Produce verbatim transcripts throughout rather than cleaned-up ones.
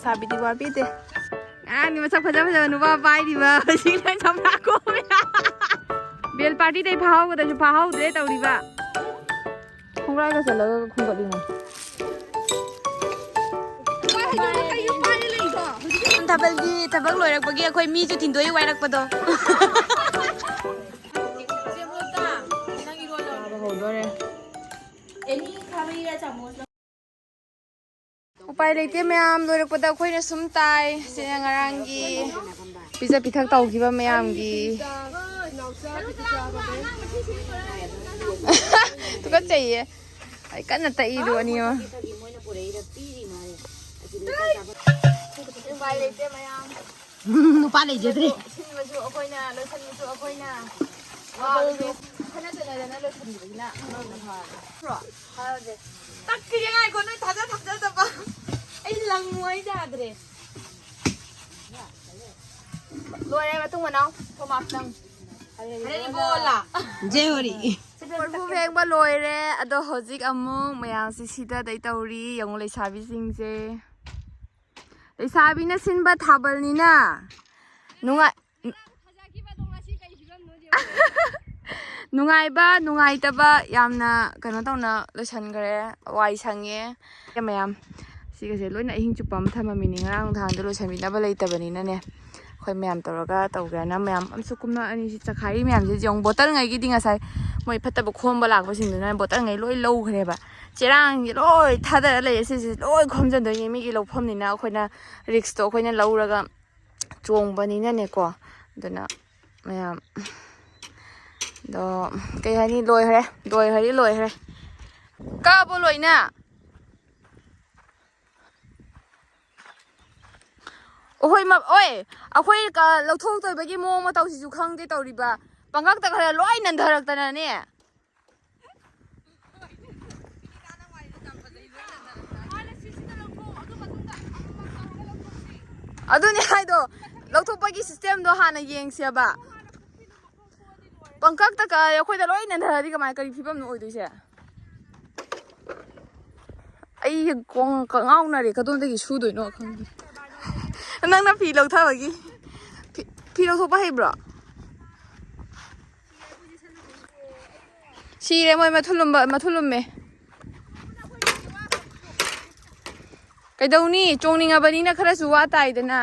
ꯁꯥꯕꯤꯗꯤ ꯋꯥꯕꯤꯗꯦ꯫ ꯉꯔꯥꯡꯗꯤ ꯃꯁꯛ ꯐꯖ ꯐꯖꯕ ꯅꯨꯄꯥ ꯄꯥꯏꯔꯤꯕ, ꯍꯧꯖꯤꯛꯅ ꯁꯝꯅꯥ ꯀꯣꯝꯃꯦ꯫ ꯕꯦꯜ ꯄꯥꯔꯇꯤꯗꯩ ꯐꯥꯍꯧꯒꯗꯕꯁꯨ ꯐꯥꯍꯧꯗ꯭ꯔꯦ ꯇꯧꯔꯤꯕ꯫ ꯈꯣꯡꯒ꯭ꯔꯥꯏꯒ ꯆꯜꯂꯒ ꯈꯣꯝꯒꯠꯂꯤꯅꯦ꯫ ꯊꯥꯕꯜꯒꯤ ꯊꯕꯛ ꯂꯣꯏꯔꯛꯄꯒꯤ ꯑꯩꯈꯣꯏ ꯃꯤꯁꯨ ꯊꯤꯟꯗꯣꯛꯏ ꯋꯥꯏꯔꯛꯄꯗꯣ꯫ ꯆꯥꯕ ꯍꯧꯗꯣꯔꯦ꯫ ꯎꯄꯥꯏ ꯂꯩꯇꯦ ꯃꯌꯥꯝ, ꯂꯣꯏꯔꯛꯄꯗ ꯑꯩꯈꯣꯏꯅ ꯁꯨꯝ ꯇꯥꯏ꯫ ꯁꯤꯅ ꯉꯔꯥꯡꯒꯤ ꯄꯤꯖ ꯄꯤꯊꯛ ꯇꯧꯈꯤꯕ ꯃꯌꯥꯝꯒꯤ꯫ ꯇꯨꯀꯠꯆꯩꯌꯦ꯫ ꯑꯩ ꯀꯟꯅ ꯇꯛꯏꯗꯨ ꯑꯅꯤꯃꯛ꯫ ꯎꯄꯥꯏ ꯂꯩꯇꯦ ꯃꯌꯥꯝ꯫ ꯅꯨꯄꯥ ꯂꯩꯖꯗ꯭ꯔꯦ꯫ ꯁꯤꯟꯕꯁꯨ ꯑꯩꯈꯣꯏꯅ, ꯂꯣꯏꯁꯤꯟꯕꯁꯨ ꯑꯩꯈꯣꯏꯅ꯫ ꯋꯥꯕꯗꯣ ꯈꯠꯅ ꯆꯩꯅꯗꯅ ꯂꯣꯏꯁꯤꯟꯈꯤꯕꯁꯤꯅ ꯑꯃꯔꯣꯝꯗ ꯐꯔꯦ꯫ ꯅꯠꯇ꯭ꯔꯣ? ꯐꯔꯁꯦ꯫ ꯇꯛꯈꯤꯒꯦ ꯉꯥꯏꯈꯣ, ꯅꯣꯏ ꯊꯥꯖ ꯊꯥꯖꯗꯕ꯫ ꯑꯩ ꯂꯪꯉꯨ ꯍꯥꯏ ꯌꯥꯗ꯭ꯔꯦ꯫ ꯂꯣꯏꯔꯦ, ꯃꯇꯨꯡ ꯃꯅꯥꯎ ꯊꯣꯃꯥꯁꯇꯪ꯫ ꯍꯔꯦ ꯕꯣꯂꯥ꯫ ꯖꯦ ꯍꯣꯔꯤ꯫ ꯀꯣꯔꯐꯨ ꯐꯦꯡꯕ ꯂꯣꯏꯔꯦ, ꯑꯗꯣ ꯍꯧꯖꯤꯛ ꯑꯃꯨꯛ ꯃꯌꯥꯝꯁꯤ ꯁꯤꯗꯗꯩ ꯇꯧꯔꯤ꯫ ꯌꯦꯡꯉꯨ ꯂꯩꯁꯥꯕꯤꯁꯤꯡꯁꯦ꯫ ꯂꯩꯁꯥꯕꯤꯅ ꯁꯤꯟꯕ ꯊꯥꯕꯜꯅꯤꯅ ꯅꯨꯡꯉꯥꯏ-, ꯅꯨꯡꯉꯥꯏꯕ, ꯅꯨꯡꯉꯥꯏꯇꯕ ꯌꯥꯝꯅ ꯀꯩꯅꯣ ꯇꯧꯅ ꯂꯣꯏꯁꯟꯈ꯭ꯔꯦ꯫ ꯋꯥꯏ ꯁꯪꯉꯦ꯫ ꯃꯌꯥꯝ ꯁꯤꯒꯁꯦ ꯂꯣꯏꯅ ꯑꯍꯤꯡ ꯆꯨꯞꯄ ꯑꯃ ꯊꯝꯃꯝꯃꯤꯅꯤ꯫ ꯉꯔꯥꯡ ꯅꯨꯡꯗꯥꯡꯗ ꯂꯣꯏꯁꯟꯕꯤꯅꯕ ꯂꯩꯇꯕꯅꯤꯅꯅꯦ, ꯑꯩꯈꯣꯏ ꯃꯌꯥꯝ ꯇꯧꯔꯒ ꯇꯧꯒꯦꯅ ꯃꯌꯥꯝ ꯑꯃꯁꯨ ꯀꯨꯝꯃꯛꯑꯅꯤ꯫ ꯁꯤ ꯆꯈꯥꯏꯔꯤ ꯃꯌꯥꯝꯁꯦ ꯌꯦꯡꯉꯨ, ꯕꯣꯇꯜꯉꯩꯒꯤꯗꯤ ꯉꯁꯥꯏ ꯃꯣꯏ ꯐꯠꯇꯕ ꯈꯣꯝꯕ ꯂꯥꯛꯄꯁꯤꯡꯗꯨꯅ ꯕꯣꯇꯜꯉꯩ ꯂꯣꯏ ꯂꯧꯈ꯭ꯔꯦꯕ꯫ ꯆꯦꯔꯥꯡꯁꯦ ꯂꯣꯏ ꯊꯥꯗꯔ ꯂꯩꯔꯦ꯫ ꯁꯤꯁꯦ ꯂꯣꯏ ꯈꯣꯝꯖꯤꯟꯗꯣꯏꯅꯦ, ꯃꯤꯒꯤ ꯂꯧꯐꯝꯅꯤꯅ ꯑꯩꯈꯣꯏꯅ ꯔꯤꯛꯁꯇꯣ ꯑꯩꯈꯣꯏꯅ ꯂꯧꯔꯒ ꯆꯣꯡꯕꯅꯤꯅꯅꯦꯀꯣ꯫ ꯑꯗꯨꯅ ꯃꯌꯥꯝ ꯑꯗꯣ ꯀꯩ ꯍꯥꯏꯅꯤ, ꯂꯣꯏꯈ꯭ꯔꯦ, ꯂꯣꯏꯈ꯭ꯔꯗꯤ ꯂꯣꯏꯈ꯭ꯔꯦ꯫ ꯀꯛꯑꯕꯣ ꯂꯣꯏꯅ? ꯑꯣꯍꯣꯏ, ꯃ-, ꯑꯣꯏ, ꯑꯩꯈꯣꯏ ꯀ-, ꯂꯧꯊꯣꯛꯇꯣꯏꯕꯒꯤ ꯃꯑꯣꯡ ꯃꯇꯧꯁꯤꯁꯨ ꯈꯪꯗꯦ ꯇꯧꯔꯤꯕ꯫ ꯄꯪꯀꯛꯇ ꯈꯔ ꯂꯣꯏ ꯅꯟꯊꯔꯛꯇꯅꯅꯦ꯫ ꯑꯗꯨꯅꯦ ꯍꯥꯏꯗꯣ, ꯂꯧꯊꯣꯛꯄꯒꯤ ꯁꯤꯁꯇꯦꯝꯗꯣ ꯍꯥꯟꯅ ꯌꯦꯡꯁꯦꯕ꯫ ꯄꯪꯀꯛꯇ ꯀꯛꯑꯦ, ꯑꯩꯈꯣꯏꯗ ꯂꯣꯏ ꯅꯟꯊꯔꯗꯤ ꯀꯃꯥꯏ, ꯀꯔꯤ ꯐꯤꯕꯝꯅꯣ ꯑꯣꯏꯗꯣꯏꯁꯦ? ꯑꯩ ꯈꯣꯡ ꯀꯉꯥꯎꯅꯔꯦ, ꯀꯗꯣꯝꯗꯒꯤ ꯁꯨꯗꯣꯏꯅꯣ ꯈꯪꯗꯦ꯫ ꯅꯪꯅ ꯐꯤ ꯂꯧꯊꯕꯒꯤ꯫ ꯐꯤ, ꯐꯤ ꯂꯧꯊꯣꯛꯄ ꯍꯩꯕ꯭ꯔꯣ? ꯁꯤꯔꯦ ꯃꯣꯏ ꯃꯊꯨꯜ ꯂꯨꯝꯕ, ꯃꯊꯨꯜ ꯂꯨꯝꯃꯦ꯫ ꯀꯩꯗꯧꯅꯤ? ꯆꯣꯡꯅꯤꯡꯉꯕꯅꯤꯅ ꯈꯔꯁꯨ ꯋꯥ ꯇꯥꯏꯗꯅ꯫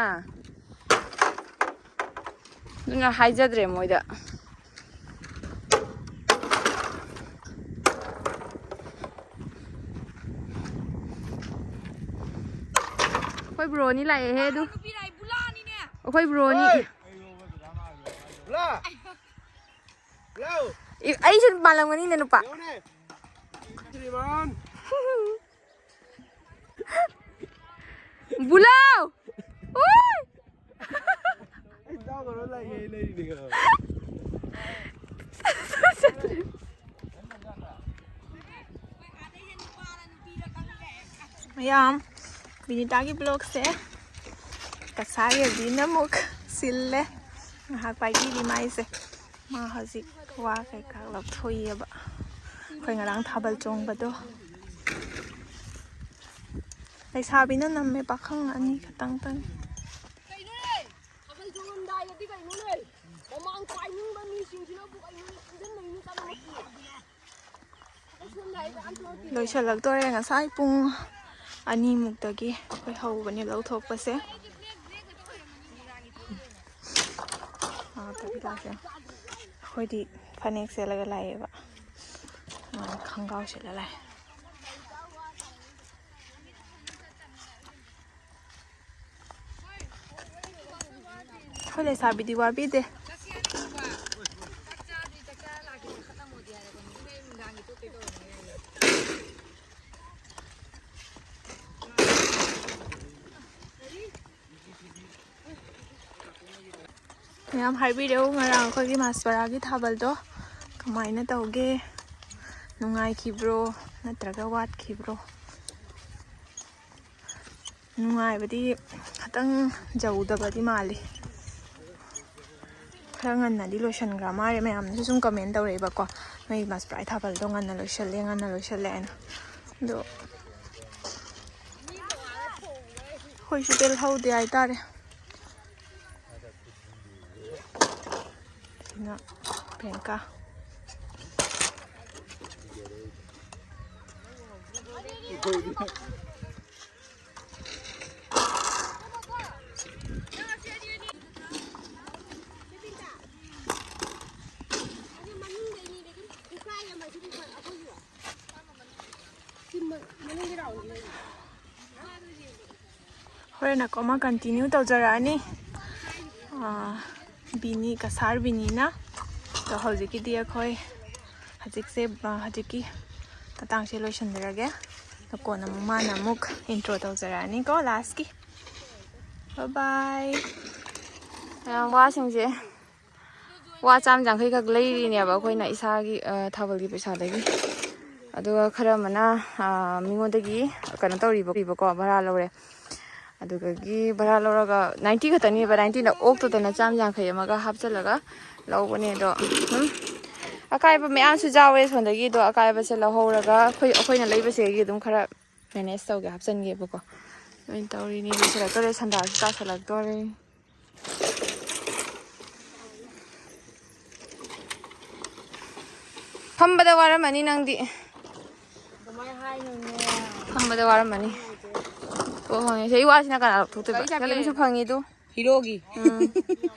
ꯑꯗꯨꯅ ꯍꯥꯏꯖꯗ꯭ꯔꯦ ꯃꯣꯏꯗ꯫ ꯑꯩꯈꯣꯏ ꯕ꯭ꯔꯣꯅꯤ ꯂꯥꯛꯑꯦꯍꯦ ꯑꯗꯨ꯫ ꯑꯩꯈꯣꯏ ꯕ꯭ꯔꯣꯅꯤ꯫ ꯏ-, ꯑꯩꯁꯨ ꯃꯥꯜꯂꯝꯒꯅꯤꯅꯦ ꯅꯨꯄꯥ꯫ ꯕꯨꯂꯥꯎ! ꯎꯏ! ꯃꯌꯥꯝ, ꯕꯤꯅꯤꯇꯥꯒꯤ ꯕ꯭ꯂꯣꯛꯁꯦ ꯀꯁꯥꯔꯤ ꯑꯕꯤꯅ ꯑꯃꯨꯛ ꯁꯤꯜꯂꯦ꯫ ꯉꯥꯏꯍꯥꯛ ꯄꯥꯏꯕꯤꯔꯤ ꯃꯥꯏꯁꯦ꯫ ꯃꯥ ꯍꯧꯖꯤꯛ ꯋꯥ ꯀꯩꯀꯥ ꯂꯧꯊꯣꯛꯏꯑꯕ꯫ ꯑꯩꯈꯣꯏ ꯉꯔꯥꯡ ꯊꯥꯕꯜ ꯆꯣꯡꯕꯗꯣ꯫ ꯂꯩꯁꯥꯕꯤꯅ ꯅꯝꯃꯦ, ꯄꯥꯈꯪ ꯑꯅꯤ ꯈꯛꯇꯪꯇꯅꯤ꯫ ꯀꯩꯅꯣꯅꯦ? ꯊꯥꯕꯜ ꯆꯣꯡꯉꯝꯗꯥꯏꯗꯗꯤ ꯀꯩꯅꯣꯅꯦ? ꯃꯃꯥꯡ ꯄꯥꯏꯅꯤꯡꯕ ꯃꯤꯁꯤꯡꯁꯤꯅꯕꯨ ꯀꯩꯅꯣꯅꯦ? ꯆꯤꯟꯖꯟꯅꯩꯅꯤ ꯀꯟꯅ ꯃꯈꯨ꯫ ꯂꯣꯏꯁꯤꯜꯂꯛꯇꯣꯔꯦ꯫ ꯉꯁꯥꯏ ꯄꯨꯡ ꯑꯅꯤꯃꯨꯛꯇꯒꯤ ꯑꯩꯈꯣꯏ ꯍꯧꯕꯅꯦ ꯂꯧꯊꯣꯛꯄꯁꯦ꯫ ꯑꯥ, ꯇꯕꯤꯂꯥꯁꯦ꯫ ꯑꯩꯈꯣꯏꯗꯤ ꯐꯅꯦꯛ ꯁꯦꯠꯂꯒ ꯂꯥꯛꯑꯦꯕ꯫ ꯃꯥꯅ ꯈꯣꯡꯒ꯭ꯔꯥꯎ ꯁꯦꯠꯂ ꯂꯥꯛꯑꯦ꯫ ꯑꯩꯈꯣꯏ ꯂꯩꯁꯥꯕꯤꯗꯤ ꯋꯥꯕꯤꯗꯦ꯫ ꯃꯌꯥꯝ ꯍꯥꯏꯕꯤꯔꯛꯎ, ꯉꯔꯥꯡ ꯑꯩꯈꯣꯏꯒꯤ ꯃꯥꯁꯄꯔꯥꯒꯤ ꯊꯥꯕꯜꯗꯣ ꯀꯃꯥꯏꯅ ꯇꯧꯒꯦ? ꯅꯨꯡꯉꯥꯏꯈꯤꯕ꯭ꯔꯣ ꯅꯠꯇ꯭ꯔꯒ ꯋꯥꯠꯈꯤꯕ꯭ꯔꯣ? ꯅꯨꯡꯉꯥꯏꯕꯗꯤ ꯈꯇꯪ ꯌꯧꯗꯕꯗꯤ ꯃꯥꯜꯂꯤ꯫ ꯈꯔ ꯉꯟꯅꯗꯤ ꯂꯣꯏꯁꯤꯟꯈ꯭ꯔ ꯃꯥꯜꯂꯦ꯫ ꯃꯌꯥꯝꯅꯁꯨ ꯁꯨꯝ ꯀꯃꯦꯟ ꯇꯧꯔꯛꯑꯦꯕꯀꯣ, "ꯅꯣꯏ ꯃꯥꯁꯄꯔꯥꯏ ꯊꯥꯕꯜꯗꯣ ꯉꯟꯅ ꯂꯣꯏꯁꯤꯜꯂꯦ, ꯉꯟꯅ ꯂꯣꯏꯁꯤꯜꯂꯦ" ꯍꯥꯏꯅ꯫ ꯑꯗꯣ ꯑꯩꯈꯣꯏꯁꯨ ꯕꯦꯜ ꯍꯧꯗꯦ ꯍꯥꯏꯇꯥꯔꯦ꯫ ꯁꯤꯅ ꯄ꯭ꯔꯤꯌꯥꯡꯀꯥ꯫ ꯍꯣꯔꯦꯟ ꯑꯃꯨꯛ ꯑꯃ ꯀꯟꯇꯤꯅ꯭ꯌꯨ ꯇꯧꯖꯔꯛꯑꯅꯤ꯫ ꯑꯥ, ꯕꯤꯅꯤ, ꯀꯁꯥꯔ ꯕꯤꯅꯤꯅ꯫ ꯑꯗꯣ ꯍꯧꯖꯤꯛꯀꯤꯗꯤ ꯑꯩꯈꯣꯏ ꯍꯧꯖꯤꯛꯁꯦ, ꯑꯥ, ꯍꯧꯖꯤꯛꯀꯤ ꯃꯇꯥꯡꯁꯦ ꯂꯣꯏꯁꯤꯟꯖꯔꯒꯦ꯫ ꯑꯗꯣ ꯀꯣꯟꯅ ꯑꯃꯨꯛ ꯃꯥꯅ ꯑꯃꯨꯛ ꯏꯟꯇ꯭ꯔꯣ ꯇꯧꯖꯔꯛꯑꯅꯤꯀꯣ ꯂꯥꯁꯀꯤ꯫ ꯕꯥꯏ ꯕꯥꯏ꯫ ꯃꯌꯥꯝ ꯋꯥꯁꯤꯡꯁꯦ ꯋꯥ ꯆꯥꯝ ꯌꯥꯡꯈꯩꯈꯛ ꯂꯩꯔꯤꯅꯦꯕ ꯑꯩꯈꯣꯏꯅ ꯏꯁꯥꯒꯤ, ꯑ, ꯊꯥꯕꯜꯒꯤ ꯄꯩꯁꯥꯗꯒꯤ꯫ ꯑꯗꯨꯒ ꯈꯔ ꯑꯃꯅ, ꯑ, ꯃꯤꯉꯣꯟꯗꯒꯤ ꯀꯩꯅꯣ ꯇꯧꯔꯤꯕꯀꯣ, ꯚꯔꯥ ꯂꯧꯔꯦ꯫ ꯑꯗꯨꯗꯒꯤ ꯚꯔꯥ ꯂꯧꯔꯒ ꯅꯥꯏꯟꯇꯤ ꯈꯛꯇꯅꯦꯕ, ꯅꯥꯏꯟꯇꯤꯅ ꯑꯣꯛꯇꯗꯅ ꯆꯥꯝ ꯌꯥꯡꯈꯩ ꯑꯃꯒ ꯍꯥꯞꯆꯤꯜꯂꯒ ꯂꯧꯕꯅꯦ꯫ ꯑꯗꯣ ꯑꯗꯨꯝ ꯑꯀꯥꯏꯕ ꯃꯌꯥꯝꯁꯨ ꯌꯥꯎꯋꯦ ꯁꯣꯝꯗꯒꯤ꯫ ꯑꯗꯣ ꯑꯀꯥꯏꯕꯁꯦ ꯂꯧꯍꯧꯔꯒ ꯑꯩꯈꯣꯏ, ꯑꯩꯈꯣꯏꯅ ꯂꯩꯕꯁꯤꯗꯒꯤ ꯑꯗꯨꯝ ꯈꯔ ꯃꯦꯅꯦꯖ ꯇꯧꯒꯦ, ꯍꯥꯞꯆꯤꯟꯒꯦꯕꯀꯣ꯫ ꯂꯣꯏꯅ ꯇꯧꯔꯤꯅꯤ, ꯂꯣꯏꯁꯤꯜꯂꯛꯇꯣꯔꯦ, ꯁꯟꯗꯥꯁꯨ ꯇꯥꯁꯜꯂꯛꯇꯣꯔꯦ꯫ ꯐꯝꯕꯗ ꯋꯥꯔꯝꯃꯅꯤ ꯅꯪꯗꯤ꯫ ꯀꯃꯥꯏ ꯍꯥꯏꯅꯣꯅꯦ? ꯐꯝꯕꯗ ꯋꯥꯔꯝꯃꯅꯤ꯫ ꯑꯣ, ꯍꯣꯏ, ꯁꯤ ꯋꯥꯁꯤꯅ ꯀꯅꯥ ꯂꯧꯊꯣꯛꯇꯣꯏꯕ? ꯒꯥꯔꯤ ꯆꯥꯕꯤ ꯑꯃꯁꯨ ꯐꯪꯉꯤꯗꯨ꯫ ꯍꯤꯔꯣꯒꯤ꯫ ꯎꯝ꯫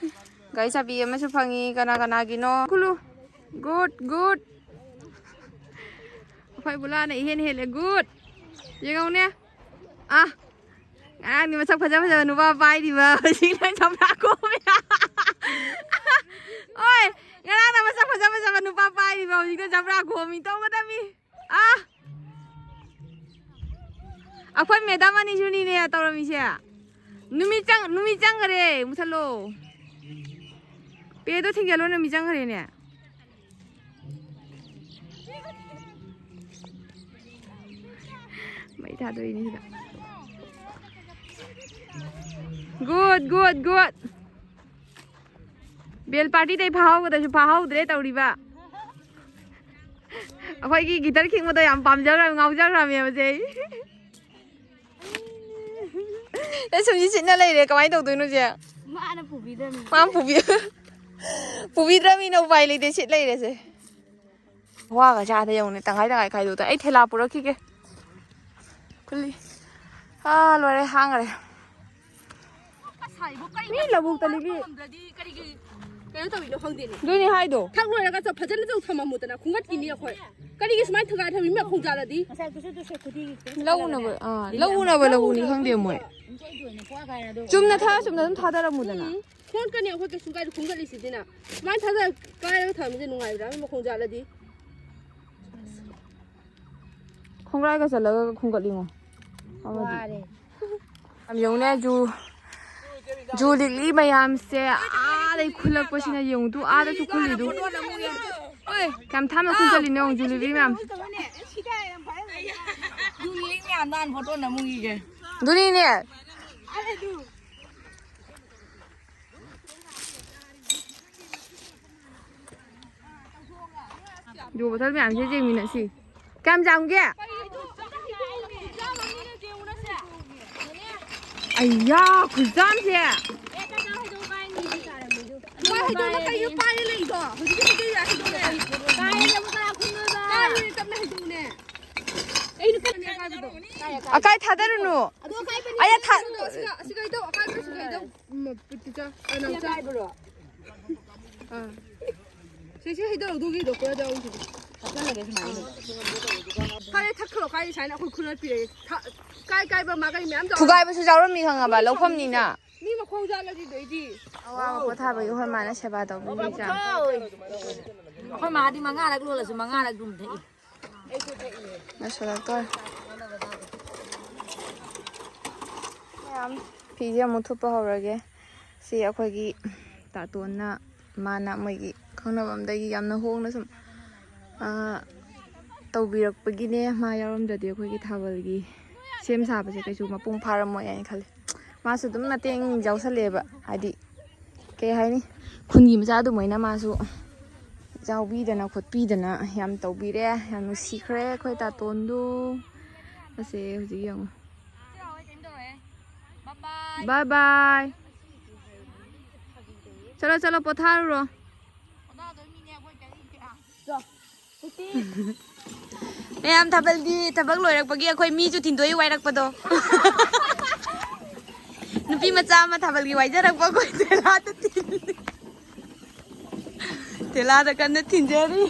ꯒꯥꯔꯤ ꯆꯥꯕꯤ ꯑꯃꯁꯨ ꯐꯪꯉꯤ꯫ ꯀꯅꯥ ꯀꯅꯥꯒꯤꯅꯣ? ꯈꯨꯂꯨ꯫ Good, good. ꯑꯩꯈꯣꯏ ꯕꯨꯂꯥꯅ ꯏꯍꯦꯟ ꯍꯦꯜꯂꯦ꯫ ꯒꯨꯗ꯫ ꯌꯦꯡꯉꯧꯅꯦ꯫ ꯑꯥ꯫ ꯉꯔꯥꯡꯗꯤ ꯃꯁꯛ ꯐꯖ ꯐꯖꯕ ꯅꯨꯄꯥ ꯄꯥꯏꯔꯤꯕ, ꯍꯧꯖꯤꯛꯅ ꯆꯝꯄ꯭ꯔꯥ ꯈꯣꯝꯃꯦ꯫ ꯑꯣꯏ, ꯉꯔꯥꯡꯅ ꯃꯁꯛ ꯐꯖ ꯐꯖꯕ ꯅꯨꯄꯥ ꯄꯥꯏꯔꯤꯕ, ꯍꯧꯖꯤꯛꯅ ꯆꯝꯄ꯭ꯔꯥ ꯈꯣꯝꯃꯤ꯫ ꯇꯧꯒꯗꯕꯅꯤ꯫ ꯑꯥ, ꯑꯩꯈꯣꯏ ꯃꯦꯗꯥꯝ ꯑꯅꯤꯁꯨꯅꯤꯅꯦ ꯇꯧꯔꯝꯃꯤꯁꯦ꯫ ꯅꯨꯃꯤꯠ ꯆꯪ-, ꯅꯨꯃꯤꯠ ꯆꯪꯈꯔꯦ, ꯃꯨꯊꯠꯂꯣ꯫ ꯄꯦꯗꯣ ꯊꯤꯡꯖꯤꯜꯂꯣ, ꯅꯨꯃꯤꯠ ꯆꯪꯈꯔꯦꯅꯦ꯫ ꯃꯩ ꯊꯥꯗꯣꯛꯏꯅꯦ ꯁꯤꯗ꯫ Good, good, good. ꯕꯦꯜ ꯄꯥꯔꯇꯤꯗꯩ ꯐꯥꯍꯧꯒꯗꯕꯁꯨ ꯐꯥꯍꯧꯗ꯭ꯔꯦ ꯇꯧꯔꯤꯕ꯫ ꯑꯩꯈꯣꯏꯒꯤ ꯒꯤꯇꯔ ꯈꯤꯡꯕꯗꯣ ꯌꯥꯝ ꯄꯥꯝꯖꯈ꯭ꯔ-, ꯉꯥꯎꯖꯈ꯭ꯔꯕꯅꯦꯕꯁꯦ ꯑꯩ꯫ ꯑꯦ, ꯁꯨꯝꯁꯤ ꯁꯤꯠꯅ ꯂꯩꯔꯦ, ꯀꯃꯥꯏꯅ ꯇꯧꯗꯣꯏꯅꯣ ꯍꯧꯖꯤꯛ? ꯃꯥꯅ ꯄꯨꯕꯤꯗꯕꯅꯤ꯫ ꯃꯥ ꯄꯨꯕꯤ-, ꯄꯨꯕꯤꯗ꯭ꯔꯃꯤꯅ ꯎꯄꯥꯏ ꯂꯩꯇꯦ, ꯁꯤꯠ ꯂꯩꯔꯦꯁꯦ꯫ ꯋꯥꯒ ꯆꯥꯗ ꯌꯦꯡꯉꯨꯅꯦ, ꯇꯪꯈꯥꯏ ꯇꯪꯈꯥꯏ ꯈꯥꯏꯗꯣꯛꯇ꯫ ꯑꯩ ꯊꯦꯂꯥ ꯄꯨꯔꯛꯈꯤꯒꯦ꯫ ꯈꯨꯜꯂꯤ꯫ ꯑꯥ, ꯂꯣꯏꯔꯦ, ꯍꯥꯡꯈ꯭ꯔꯦ꯫ ꯃꯤ ꯂꯧꯕꯨꯛꯇ ꯂꯤꯛꯂꯤ꯫ ꯀꯩꯅꯣ ꯇꯧꯔꯤꯅꯣ ꯈꯪꯗꯦꯅꯦ꯫ ꯑꯗꯨꯅꯤ ꯍꯥꯏꯗꯣ꯫ ꯊꯛ ꯂꯣꯏꯔꯒ ꯆ-, ꯐꯖꯅ ꯆꯧ ꯊꯝꯃꯝꯃꯨꯗꯅ ꯈꯨꯡꯒꯠꯈꯤꯅꯤ ꯑꯩꯈꯣꯏ꯫ ꯀꯔꯤꯒꯤ ꯁꯨꯃꯥꯏꯅ ꯊꯨꯒꯥꯏ ꯊꯝꯃꯤ? ꯃꯤ ꯈꯣꯡꯖꯥꯜꯂꯗꯤ? ꯂꯧ ꯎꯅꯕ, ꯑꯥ, ꯂꯧ ꯎꯅꯕ ꯂꯧꯕꯨꯛꯅꯤ ꯈꯪꯗꯦ ꯃꯣꯏ꯫ ꯆꯨꯝꯅ ꯊꯥ-, ꯆꯨꯝꯅ ꯑꯗꯨꯝ ꯊꯥꯗꯔꯝꯃꯨꯗꯅ꯫ ꯎꯝ꯫ ꯈꯣꯠꯀꯅꯤ ꯑꯩꯈꯣꯏ ꯀꯩꯁꯨ ꯀꯥꯏꯗꯦ, ꯈꯨꯡꯒꯠꯂꯤꯁꯤꯗꯤꯅ꯫ ꯁꯨꯃꯥꯏꯅ ꯊꯥꯗ ꯀꯥꯏꯔꯒ ꯊꯝꯃꯤꯁꯦ ꯅꯨꯡꯉꯥꯏꯕ꯭ꯔꯥ? ꯃꯤ ꯃꯈꯣꯡ ꯆꯥꯜꯂꯗꯤ꯫ ꯈꯣꯡꯒ꯭ꯔꯥꯏꯒ ꯆꯜꯂꯒ ꯈꯨꯡꯒꯠꯂꯤꯉꯣ꯫ ꯑꯃꯗꯤ꯫ ꯋꯥꯔꯦ꯫ ꯌꯥꯝ ꯌꯧꯅꯦ ꯖꯨ, ꯖꯨ ꯂꯤꯛꯂꯤ ꯃꯌꯥꯝꯁꯦ ꯑꯥꯗꯩ ꯈꯨꯜꯂꯛꯄꯁꯤꯅ ꯌꯦꯡꯉꯨ ꯇꯨ ꯑꯥꯗꯁꯨ ꯈꯨꯜꯂꯤꯗꯨ꯫ ꯀꯌꯥꯝ ꯊꯥꯞꯅ ꯈꯨꯟ ꯆꯠꯂꯤꯅꯣ ꯌꯦꯡꯉꯨ ꯖꯨ ꯂꯤꯛꯂꯤ ꯃꯌꯥꯝ꯫ ꯖꯨ ꯂꯤꯛꯂꯤ ꯃꯌꯥꯝꯗꯣ ꯍꯥꯟꯅ ꯐꯣꯇꯣ ꯅꯝꯃꯨꯈꯤꯒꯦ꯫ ꯑꯗꯨꯅꯤꯅꯦ꯫ ꯖꯨ ꯕꯣꯇꯜ ꯃꯌꯥꯝꯁꯦ ꯌꯦꯡꯃꯤꯟꯅꯁꯤ꯫ ꯀꯌꯥꯝ ꯆꯥꯝꯒꯦ? ꯑꯩꯌꯥ, ꯈꯨꯖꯥꯝꯁꯦ꯫ ꯃꯥ ꯍꯩꯗꯣꯛꯑꯣ, ꯀꯥꯏꯅ ꯄꯥꯏꯔ ꯂꯩꯗꯣ꯫ ꯍꯧꯖꯤꯛꯇꯤ ꯍꯩꯗꯣꯛ ꯌꯥꯏ, ꯍꯩꯗꯣꯛꯑꯣ꯫ ꯀꯥꯏꯅ ꯇꯞꯅ ꯍꯩꯗꯣꯛꯎꯅꯦ꯫ ꯑꯩꯅ ꯀꯩꯅꯣ ꯑꯀꯥꯏꯕꯗꯣ꯫ ꯑꯀꯥꯏ ꯊꯥꯗꯔꯨꯅꯨ꯫ ꯑꯗꯣ ꯑꯀꯥꯏꯕꯅꯤ꯫ ꯑꯩꯅ ꯊꯥ- ꯑꯁꯤꯒ, ꯑꯁꯤꯒ ꯍꯩꯗꯣꯛ, ꯑꯀꯥꯏꯕꯗꯣ ꯑꯁꯤꯒ ꯍꯩꯗꯣꯛ꯫ ꯎꯝ, ꯄꯤꯇꯨꯆꯥ, ꯑ, ꯅꯥꯎꯆꯥ꯫ ꯑꯥ꯫ ꯁꯤ, ꯁꯤ ꯍꯩꯗꯧ, ꯑꯗꯨꯒꯤ ꯍꯩꯗꯣꯛꯄ ꯌꯥꯗꯦ, ꯑꯍꯨꯝꯁꯤꯗꯤ꯫ ꯍꯥꯞꯆꯜꯂꯒꯦ ꯁꯨꯃꯥꯏꯅ꯫ ꯐꯔꯦ, ꯊꯛꯈ꯭ꯔꯣ, ꯀꯥꯏꯗꯦ, ꯁꯨꯃꯥꯏꯅ ꯑꯩꯈꯣꯏ ꯈꯨꯂꯣꯏ ꯄꯤꯔꯛꯑꯦ꯫ ꯊ-, ꯀꯥꯏ ꯀꯥꯏꯕ ꯃꯥꯒꯩ ꯃꯌꯥꯝ ꯇꯧꯔꯦ꯫ ꯊꯨꯒꯥꯏꯕꯁꯨ ꯌꯥꯎꯔꯝꯃꯤ ꯈꯪꯉꯕ, ꯂꯧꯐꯝꯅꯤꯅ꯫ ꯃꯤ ꯃꯈꯣꯡ ꯆꯥꯜꯂꯗꯤ ꯂꯣꯏꯗꯤ꯫ ꯑꯋꯥꯕ ꯄꯣꯊꯥꯕꯒꯤ ꯑꯩꯈꯣꯏ ꯃꯥꯅ ꯁꯦꯕꯥ ꯇꯧꯕꯤꯔꯤꯁꯦ꯫ ꯑꯩꯈꯣꯏ ꯃꯥꯗꯤ ꯃꯉꯥꯔꯛ ꯂꯣꯜꯂꯁꯨ ꯃꯉꯥꯔꯛ ꯑꯗꯨꯝ ꯊꯛꯏ꯫ ꯂꯣꯏꯁꯤꯜꯂꯛꯇꯣꯔꯦ꯫ ꯃꯌꯥꯝ ꯐꯤꯁꯦ ꯑꯃꯨꯛ ꯊꯨꯞꯄ ꯍꯧꯔꯒꯦ꯫ ꯁꯤ ꯑꯩꯈꯣꯏꯒꯤ ꯇꯥꯇꯣꯟꯅ, ꯃꯥꯅ ꯃꯣꯏꯒꯤ ꯈꯪꯅꯕ ꯑꯝꯗꯒꯤ ꯌꯥꯝꯅ ꯍꯣꯡꯅ ꯁꯨꯝ, ꯑꯥ, ꯇꯧꯕꯤꯔꯛꯄꯒꯤꯅꯦ꯫ ꯃꯥ ꯌꯥꯎꯔꯝꯗ꯭ꯔꯗꯤ ꯑꯩꯈꯣꯏꯒꯤ ꯊꯥꯕꯜꯒꯤ ꯁꯦꯝ ꯁꯥꯕꯁꯦ ꯀꯩꯁꯨ ꯃꯄꯨꯡ ꯐꯥꯔꯝꯃꯣꯏ ꯍꯥꯏꯅ ꯈꯜꯂꯤ꯫ ꯃꯥꯁꯨ ꯑꯗꯨꯝ ꯃꯇꯦꯡ ꯌꯥꯎꯁꯜꯂꯦꯕ, ꯍꯥꯏꯗꯤ ꯀꯩ ꯍꯥꯏꯅꯤ, ꯈꯨꯟꯒꯤ ꯃꯆꯥ ꯑꯗꯨꯃꯥꯏꯅ ꯃꯥꯁꯨ ꯌꯥꯎꯕꯤꯗꯅ ꯈꯣꯠꯄꯤꯗꯅ ꯌꯥꯝ ꯇꯧꯕꯤꯔꯦ꯫ ꯌꯥꯝ ꯅꯨꯡꯁꯤꯈ꯭ꯔꯦ ꯑꯩꯈꯣꯏ ꯇꯥꯇꯣꯟꯗꯨ꯫ ꯑꯁꯦ ꯍꯧꯖꯤꯛ ꯌꯦꯡꯉꯨ꯫ Bye bye. ꯆꯠꯂꯣ, ꯆꯠꯂꯣ, ꯄꯣꯊꯥꯔꯨꯔꯣ꯫ ꯃꯌꯥꯝ, ꯊꯥꯕꯜꯗꯤ ꯊꯕꯛ ꯂꯣꯏꯔꯛꯄꯒꯤ ꯑꯩꯈꯣꯏ ꯃꯤꯁꯨ ꯊꯤꯟꯗꯣꯛꯏ, ꯋꯥꯏꯔꯛꯄꯗꯣ꯫ ꯅꯨꯄꯤ ꯃꯆꯥ ꯑꯃ ꯊꯥꯕꯜꯒꯤ ꯋꯥꯏꯖꯔꯛꯄ ꯑꯩꯈꯣꯏ ꯊꯦꯂꯥꯗ ꯊꯤꯜꯂꯤ꯫ ꯊꯦꯂꯥꯗ ꯀꯟꯅ ꯊꯤꯟꯖꯔꯤ꯫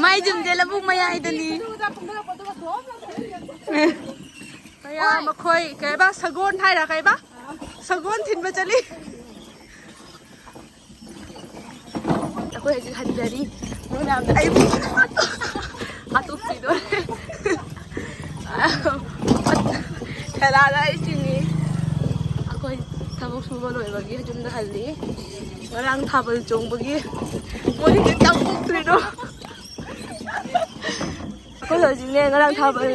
ꯃꯥꯏ ꯌꯨꯝꯁꯦ ꯂꯧꯕꯨꯛ ꯃꯌꯥꯏꯗꯅꯤ꯫ ꯃꯌꯥꯝ, ꯃꯈꯣꯏ ꯀꯩꯕ, ꯁꯒꯣꯜ ꯍꯥꯏꯔ ꯀꯩꯕ, ꯁꯒꯣꯜ ꯊꯤꯟꯕ ꯆꯠꯂꯤ꯫ ꯑꯩꯈꯣꯏ ꯍꯧꯖꯤꯛ ꯍꯟꯖꯔꯤ꯫ ꯃꯣꯏ ꯃꯌꯥꯝꯗ ꯑꯩ ꯍꯥꯠꯇꯣꯛꯄꯤꯗꯣꯔꯦ꯫ ꯊꯦꯂꯥꯗ ꯑꯩ ꯆꯤꯡꯉꯤ꯫ ꯑꯩꯈꯣꯏ ꯊꯕꯛ ꯁꯨꯕ ꯂꯣꯏꯕꯒꯤ ꯌꯨꯝꯗ ꯍꯜꯂꯤ꯫ ꯉꯔꯥꯡ ꯊꯥꯕꯜ ꯆꯣꯡꯕꯒꯤ ꯃꯣꯏ ꯍꯧꯖꯤꯛ ꯆꯥꯛ ꯇꯣꯛꯇ꯭ꯔꯤꯗꯣ꯫ ꯑꯩꯈꯣꯏ ꯍꯧꯖꯤꯛꯅꯦ ꯉꯔꯥꯡ ꯊꯥꯕꯜ,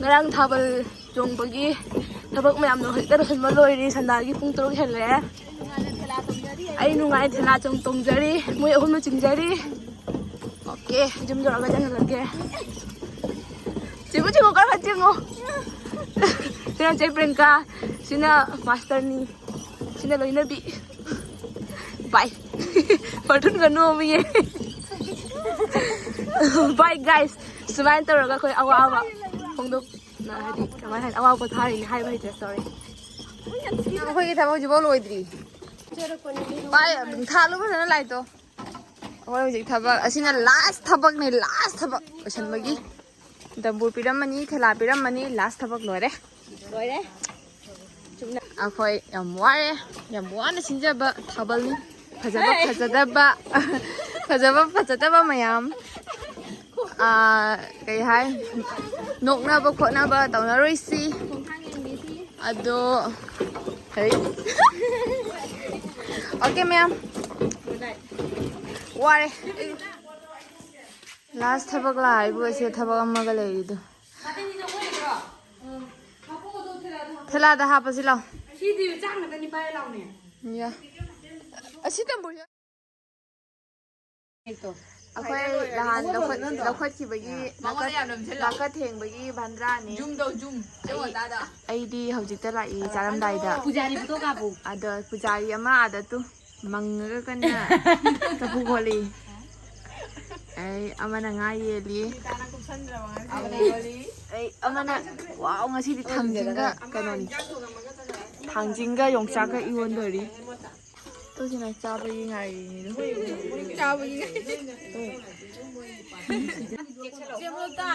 ꯉꯔꯥꯡ ꯊꯥꯕꯜ ꯆꯣꯡꯕꯒꯤ ꯊꯕꯛ ꯃꯌꯥꯝꯗꯣ ꯍꯧꯖꯤꯛꯇ ꯂꯣꯏꯁꯤꯟꯕ ꯂꯣꯏꯔꯤ꯫ ꯁꯟꯗꯥꯒꯤ ꯄꯨꯡ ꯇꯔꯨꯛ ꯍꯦꯜꯂꯦ꯫ ꯑꯩ ꯅꯨꯡꯉꯥꯏ ꯊꯦꯂꯥ ꯆꯣꯡ ꯇꯣꯡꯖꯔꯤ꯫ ꯃꯣꯏ ꯑꯍꯨꯝꯅ ꯆꯤꯡꯖꯔꯤ꯫ ꯑꯣꯀꯦ, ꯌꯨꯝ ꯌꯧꯔꯒ ꯆꯪꯉꯒꯦ꯫ ꯆꯤꯡꯉꯨ, ꯆꯤꯡꯉꯨ, ꯈꯔ ꯈꯔ ꯆꯤꯡꯉꯨ꯫ ꯁꯤꯅ ꯆꯦ ꯄ꯭ꯔꯤꯌꯥꯡꯀꯥ, ꯁꯤꯅ ꯃꯥꯁꯇꯔꯅꯤ, ꯁꯤꯅ ꯂꯣꯏꯅꯕꯤ꯫ ꯕꯥꯏ꯫ ꯐꯣꯔꯆꯨꯟꯒ ꯅꯣꯝꯃꯤꯌꯦ꯫ ꯕꯥꯏ ꯒꯥꯏꯁ꯫ ꯁꯨꯃꯥꯏꯅ ꯇꯧꯔꯒ ꯑꯩꯈꯣꯏ ꯑꯋꯥꯕ ꯐꯣꯡꯗꯣꯛ-, ꯍꯥꯏꯗꯤ ꯀꯃꯥꯏ ꯍꯥꯏꯅꯤ, ꯑꯋꯥꯕ ꯄꯣꯊꯥꯔꯤꯅꯦ ꯍꯥꯏꯕ ꯍꯩꯇ꯭ꯔꯦ꯫ ꯁꯣꯔꯤ꯫ ꯑꯩꯈꯣꯏꯒꯤ ꯊꯕꯛ ꯍꯧꯖꯤꯛꯐꯥꯎ ꯂꯣꯏꯗ꯭ꯔꯤ꯫ ꯄꯥꯏ, ꯊꯥꯜꯂꯨ ꯐꯖꯅ ꯂꯥꯏꯠꯇꯣ꯫ ꯑꯩꯈꯣꯏ ꯍꯧꯖꯤꯛ ꯊꯕꯛ ꯑꯁꯤꯅ ꯂꯥꯁ ꯊꯕꯛꯅꯦ, ꯂꯥꯁ ꯊꯕꯛ ꯂꯣꯏꯁꯤꯟꯕꯒꯤ꯫ ꯗꯝꯕꯨꯔ ꯄꯤꯔꯝꯃꯅꯤ, ꯊꯦꯂꯥ ꯄꯤꯔꯝꯃꯅꯤ, ꯂꯥꯁ ꯊꯕꯛ ꯂꯣꯏꯔꯦ꯫ ꯂꯣꯏꯔꯦ꯫ ꯑꯩꯈꯣꯏ ꯌꯥꯝ ꯋꯥꯔꯦ, ꯌꯥꯝ ꯋꯥꯅ ꯁꯤꯟꯖꯕ ꯊꯥꯕꯜꯅꯤ꯫ ꯐꯖꯕ ꯐꯖꯗꯕ, ꯐꯖꯕ ꯐꯖꯗꯕ ꯃꯌꯥꯝ, ꯑꯥ, ꯀꯩ ꯍꯥꯏ, ꯅꯣꯛꯅꯕ ꯈꯣꯠꯅꯕ ꯇꯧꯅꯔꯣꯏꯁꯤ꯫ ꯑꯗꯣ, ꯍꯩ꯫ ꯑꯣꯀꯦ, ꯃꯌꯥꯝ꯫ ꯋꯥꯔꯦ꯫ ꯂꯥꯁ ꯊꯕꯛ ꯂꯥꯛꯏꯕꯨ ꯑꯁꯦ ꯊꯕꯛ ꯑꯃꯒ ꯂꯩꯔꯤꯗꯣ꯫ ꯊꯦꯂꯥꯗ ꯍꯥꯞꯄꯁꯤ ꯂꯥꯎ꯫ ꯁꯤꯗꯤ ꯆꯥꯛ ꯉꯥꯛꯇꯅꯤ, ꯄꯥꯏꯔ ꯂꯥꯎꯅꯦ꯫ ꯌꯥ꯫ ꯑꯁꯤ ꯇꯝꯕꯨꯔ ꯌꯥ-, ꯇꯣ꯫ ꯑꯩꯈꯣꯏ ꯅꯍꯥꯟ ꯂꯧꯈꯠ- ꯂꯧꯈꯠꯈꯤꯕꯒꯤ ꯃꯉꯣꯟꯗ ꯌꯥꯝ ꯅꯝꯁꯤꯜꯂꯣ꯫ ꯂꯧꯈꯠ ꯊꯦꯡꯕꯒꯤ ꯚꯟꯗ꯭ꯔꯥꯅꯦ꯫ ꯖꯨꯝ ꯇꯧ, ꯖꯨꯝ꯫ ꯖꯨꯝ ꯑꯩ- ꯑꯣꯖꯥꯗ꯫ ꯑꯩꯗꯤ ꯍꯧꯖꯤꯛꯇ ꯂꯥꯛꯏ ꯆꯥꯔꯝꯗꯥꯏꯗ꯫ ꯄꯨꯖꯥꯔꯤ ꯐꯣꯇꯣ ꯀꯥꯞꯄꯨ꯫ ꯑꯗꯣ ꯄꯨꯖꯥꯔꯤ ꯑꯃ ꯑꯥꯗ ꯇꯨ ꯃꯪꯉꯒ ꯀꯟꯅ ꯆꯐꯨ ꯈꯣꯠꯂꯤ꯫ ꯑꯩ ꯑꯃꯅ ꯉꯥ ꯌꯦꯜꯂꯤ꯫ ꯑꯩ ꯑꯃꯅ, ꯋꯥꯎ, ꯉꯁꯤꯗꯤ ꯊꯥꯡꯖꯤꯡꯒ ꯀꯩꯅꯣꯅꯤ꯫ ꯊꯥꯡꯖꯤꯡꯒ ꯌꯣꯡꯆꯥꯛꯀ ꯏꯔꯣꯟꯗꯣꯔꯤ꯫ ꯇꯨꯁꯤꯅ ꯆꯥꯕꯒꯤ ꯉꯥꯏꯔꯤꯅꯤꯗꯣ꯫ ꯆꯥꯕꯒꯤ ꯉꯥꯏꯔꯤ꯫ ꯆꯦ ꯃꯣꯇꯥ,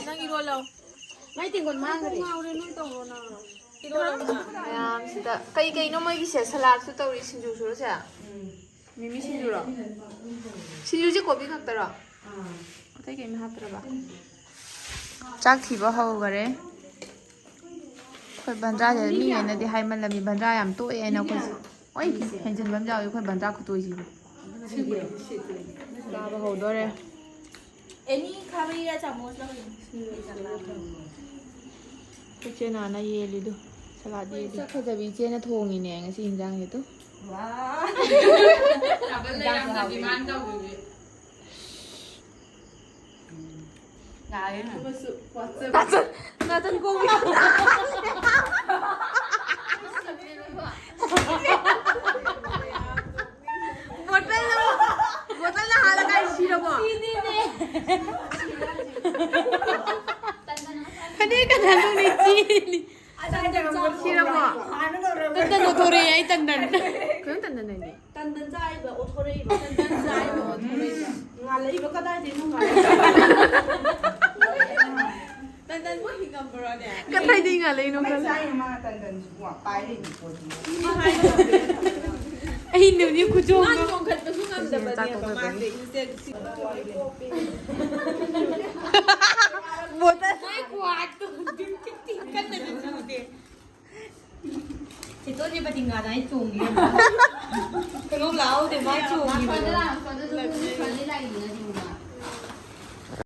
ꯅꯪ ꯏꯔꯣꯜꯂꯣ꯫ ꯃꯥꯏ ꯇꯦꯡꯀꯣꯠ ꯃꯥꯡꯈ꯭ꯔꯦ꯫ ꯏꯔꯣꯜꯂꯣ ꯅꯪ꯫ ꯃꯌꯥꯝꯁꯤꯗ ꯀꯩ ꯀꯩꯅꯣ ꯃꯣꯏꯒꯤꯁꯦ? ꯁꯂꯥꯗꯁꯨ ꯇꯧꯔꯤ, ꯁꯤꯡꯖꯨꯁꯨꯔꯣ ꯁꯦ? ꯃꯤꯃꯤ ꯁꯤꯡꯖꯨꯔꯣ? ꯁꯤꯡꯖꯨꯁꯦ ꯀꯣꯕꯤ ꯈꯛꯇꯔꯣ? ꯑꯇꯩ ꯀꯩꯝ ꯍꯥꯞꯇ꯭ꯔꯕ? ꯆꯥꯛ ꯊꯤꯕ ꯍꯧꯈꯔꯦ꯫ ꯑꯩꯈꯣꯏ ꯕꯟꯗ꯭ꯔꯥꯁꯦ ꯃꯤꯉꯩꯅꯗꯤ ꯍꯥꯏꯃꯜꯂꯝꯃꯤ, ꯕꯟꯗ꯭ꯔꯥ ꯌꯥꯝ ꯇꯣꯛꯑꯦ ꯍꯥꯏꯅ꯫ ꯑꯩꯈꯣꯏꯁꯦ ꯂꯣꯏ ꯍꯦꯟꯖꯤꯟꯕ ꯑꯃ ꯌꯥꯎꯏ ꯑꯩꯈꯣꯏ ꯕꯟꯗ꯭ꯔꯥ ꯈꯨꯇꯣꯏꯁꯤꯗꯤ꯫ ꯆꯥꯕ ꯍꯧꯗꯣꯔꯦ꯫ ꯑꯦꯅꯤ ꯈꯥꯕꯩꯔꯥ ꯆꯥꯃꯁꯂ ꯀꯩꯅꯣ? ꯏꯆꯦ ꯅꯥꯅ ꯌꯦꯜꯂꯤꯗꯨ, ꯁꯂꯥꯗ ꯌꯦꯜꯂꯤ꯫ ꯁꯛ ꯐꯖꯕꯤ ꯏꯆꯦꯅ ꯊꯣꯡꯉꯤꯅꯦ ꯉꯁꯤ ꯏꯟꯖꯥꯡꯁꯦ ꯇꯨ꯫ ꯋꯥ꯫ ꯌꯥꯝꯅ ꯗꯤꯃꯥꯟ ꯇꯧꯕꯤꯕꯤ꯫ ꯌꯥꯔꯦ꯫ ꯅꯥꯆꯟ, ꯅꯥꯆꯟ ꯀꯣꯡꯕꯤ꯫ ꯕꯣꯇꯜꯅ, ꯕꯣꯇꯜꯅ ꯍꯥꯜꯂꯒ ꯑꯩ ꯁꯤꯔꯕꯣ? ꯁꯤꯅꯤꯅꯦ꯫ ꯐꯅꯦꯛ ꯀꯅꯥ ꯂꯧꯅꯤ? ꯆꯦꯅꯤ꯫ ꯁꯤꯔꯕꯣ? ꯇꯟꯗꯟ ꯂꯧꯊꯣꯔꯛꯑꯦ ꯑꯩ ꯇꯟꯗꯟ꯫ ꯀꯔꯝ ꯇꯟꯗꯟ ꯅꯪꯗꯤ? ꯇꯟꯗꯟ ꯆꯥꯏꯕ ꯑꯣꯊꯣꯔꯛꯏꯕ꯫ ꯇꯟꯗꯟ ꯆꯥꯏꯕ ꯑꯣꯊꯣꯔꯛꯏꯕ꯫ ꯉꯥꯜꯂꯛꯏꯕ ꯀꯗꯥꯏꯗꯩꯅꯣ ꯉꯥꯜꯂꯛꯏꯕ? ꯇꯟꯗꯟꯕꯨ ꯍꯤꯡꯉꯝꯕ꯭ꯔꯣꯅꯦ? ꯀꯗꯥꯏꯗꯩ ꯉꯥꯜꯂꯛꯏꯅꯣ ꯈꯪꯗꯦ꯫ ꯆꯥꯏꯅ ꯃꯥ ꯇꯟꯗꯟꯁꯤꯕꯨ ꯄꯥꯏꯔꯤꯅꯤ ꯄꯣꯠꯁꯤꯕꯨ꯫ ꯃꯤ ꯍꯥꯏꯒꯗꯕꯅꯦ꯫ ꯑꯩ ꯅꯨꯃꯤꯠ ꯈꯨꯆꯣꯡꯗꯣ꯫ ꯃꯥ ꯆꯣꯡꯈꯠꯄꯁꯨ ꯉꯝꯗꯕꯅꯦꯕ ꯃꯥꯁꯦ꯫ ꯏꯆꯦ ꯕꯣꯇꯜ꯫ ꯃꯥꯏ ꯈꯨꯍꯥꯠꯇꯣ ꯗꯤꯛ ꯗꯤꯛ ꯗꯤꯛ ꯀꯟꯅꯗꯤ ꯆꯨꯗꯦ꯫ ꯆꯦꯆꯣꯟꯁꯦ ꯄꯇꯤꯡꯒꯥꯗ ꯑꯩ ꯆꯣꯡꯉꯤ꯫ ꯈꯣꯡꯎꯞ ꯂꯥꯛꯍꯧꯗꯦ, ꯃꯥ ꯆꯣꯡꯉꯤꯕ꯫